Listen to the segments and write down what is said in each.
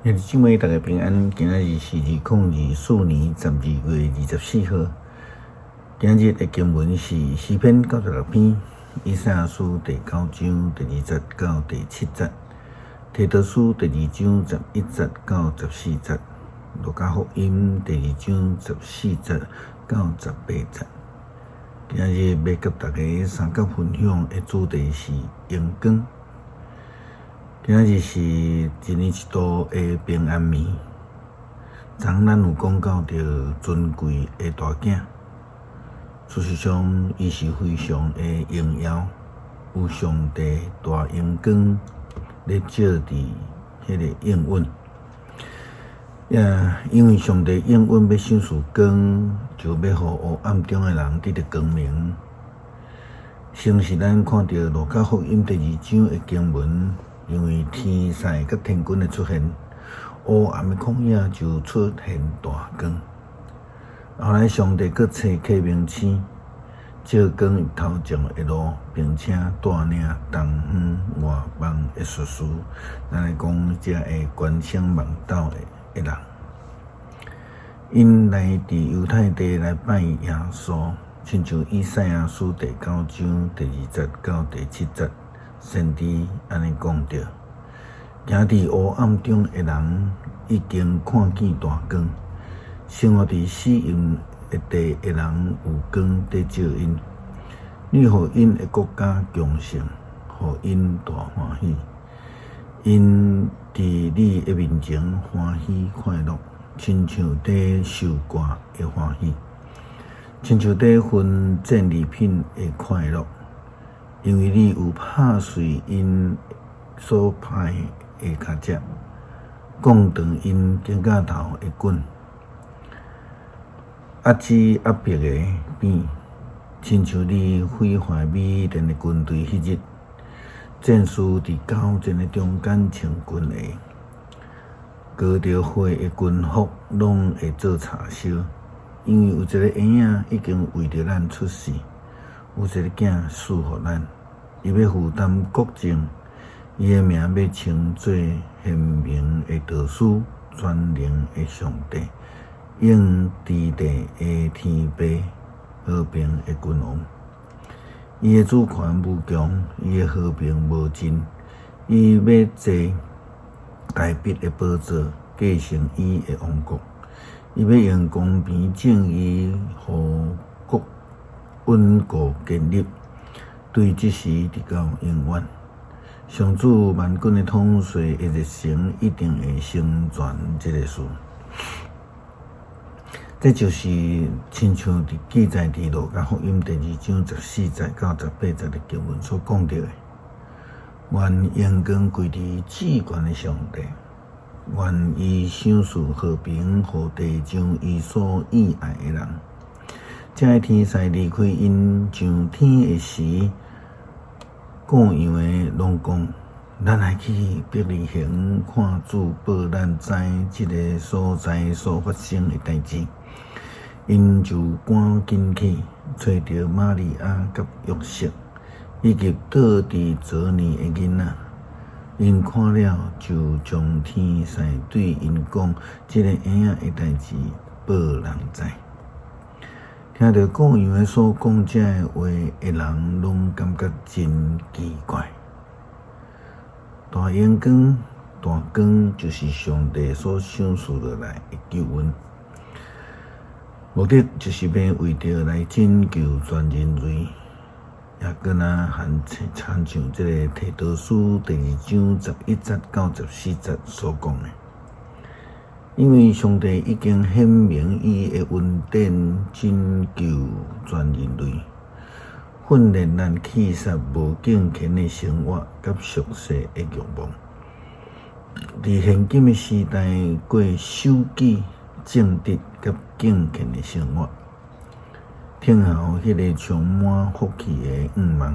兄弟姊妹，大家平安。今仔日是2024年12月24號。今日的經文是詩篇96篇，以賽亞書第九章第二節到第七節，提多書第二章11節到14節，路加福音第二章14節到18節。今日欲佮大家相佮分享的主題是榮光。今日是一年一度的平安暝。昨咱有講到著尊貴的大囝，事實上，伊是非常的榮耀，有上帝大榮光咧照佇彼个應允。也因為上帝應允欲賞賜光，就欲予黑暗中的人得著光明。先是咱看著路加福音第二章的經文。因為天使佮天軍的出現，烏暗的曠野就出現大光。後來上帝閣差啟明星，照光頭前的路，並且帶領東方外邦的術士，咱來講這个觀星望斗的人，𪜶來佇猶太地來拜耶穌，親像以賽亞書第九章第二節到第七節。先知按呢講著，行佇黑暗中的人已經看見大光，生活佇死蔭的地的人有光佇照𪜶。你予𪜶的國家強盛，予𪜶大歡喜。𪜶佇你的面前歡喜快樂，親像佇收割的歡喜，親像佇分戰利品的快樂。因為你有拍碎𪜶所拍的跤脊，摃斷𪜶肩胛頭的棍，遏止亞伯的鞭，親像你毀壞米甸的軍隊彼日，戰士佇交戰的中間穿軍鞋，裹著血的軍服攏會做柴燒，因為有一个嬰仔已經為著咱出世。有一个囝賜予咱，伊欲負擔國政，伊的名欲稱做賢明的導師、全能的上帝、永佇地的天父、和平的君王。伊的主權無窮，伊的和平無盡，伊欲坐大衛的寶座，繼承伊的王國。伊欲用公平正義予國穩固建立，對這時直到永遠。上主萬軍的統帥的熱誠一定會成全這个事。這就是親像佇記載佇路加福音第二章14節到18節的經文所講著的。願榮光歸佇至懸的上帝，願伊賞賜和平予地上伊所喜愛的人。這个天使離開𪜶上天的時，顧羊的攏講：咱來去伯利恆看主報咱知這个所在所發生的代誌。𪜶就趕緊去，揣著瑪利亞佮約瑟，以及倒佇槽裡的囡仔。𪜶看了，就將天使對𪜶講這个嬰仔的代誌報人知。聽著顧羊的所講這个話的人，攏感覺真奇怪。大榮光，大光就是上帝所賞賜落來的救恩，目的就是欲為著來拯救全人類，也閣若含親像這个提多書第二章11節到14節所講的。因為上帝已經顯明伊的恩典，拯救全人類，訓練咱棄殺無敬虔的生活佮俗世的慾望。佇現今的時代，過守己、正直佮敬虔的生活，聽候彼个充滿福氣的願望，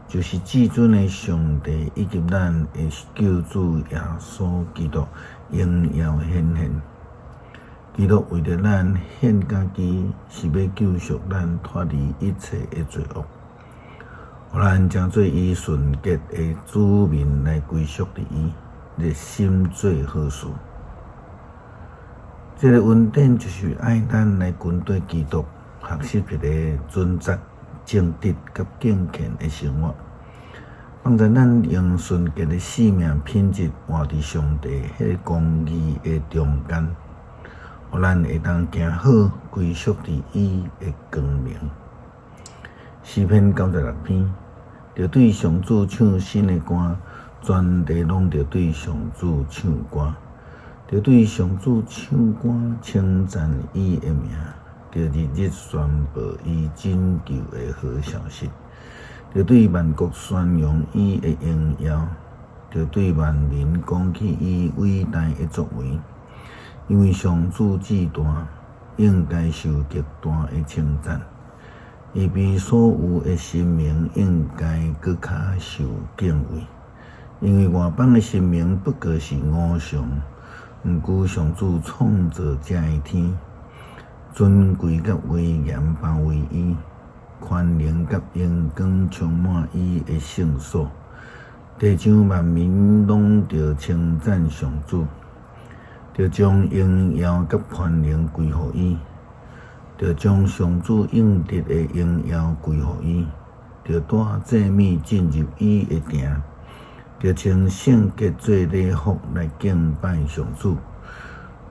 就是至尊的上帝以及咱的救主耶穌基督榮耀顯現。基督為著咱獻家己，是欲救贖咱脫離一切的罪惡，予咱成做伊純潔的子民來歸屬佇伊，熱心做好事。這个恩典就是愛咱來跟綴基督，學習一个準則、正直佮敬虔的生活，幫助咱用純潔的生命品質活佇上帝彼个公義的中間，予咱會當行好歸屬佇伊的光明。詩篇96篇，著對上主唱新的歌，全地攏著對上主唱歌。著對上主唱歌，稱讚伊的名，著日日宣報伊拯救的好消息，著對萬國宣揚伊的榮耀，著對萬民講起伊偉大的作為。因為上主至大，應該受極大的稱讚，伊比所有的神明應該閣較受敬畏。因為外邦的神明不過是偶像。毋過上主創造這个天，尊貴佮威嚴包圍伊，權能佮榮光充滿伊的聖所。地上萬民攏著稱讚上主，著將榮耀佮權能歸予伊，著將上主應得的榮耀歸予伊，著帶祭物進入伊的殿。著穿聖潔做禮服來敬拜上主，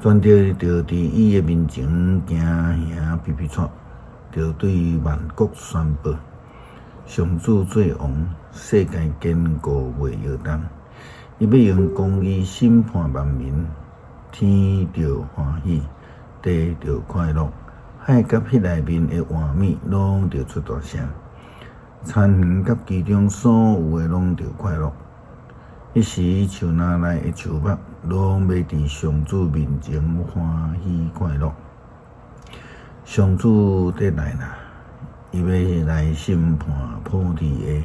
全地著佇伊的面前驚嚇皮皮掣，著對萬國宣布：上主做王，世界堅固袂搖動。伊欲用公義審判萬民，天著歡喜，地著快樂，海佮彼內面的活物攏著出大聲，田園佮其中所有的攏著快樂。彼時，樹林內的樹木攏欲佇上主面前歡喜快樂。上主佇來啦，伊欲來審判普天的，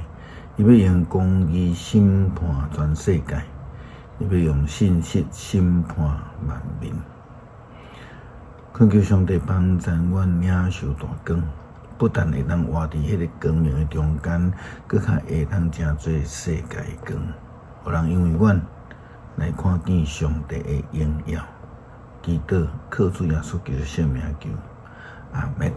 伊欲用公義審判全世界，伊欲用信實審判萬民。懇求上帝幫助阮領受大光，不但會當活佇彼个光明的中間，閣較會當成做世界的光。予人因為阮來看見上帝的榮耀。祈禱靠主耶穌基督聖名求，阿們。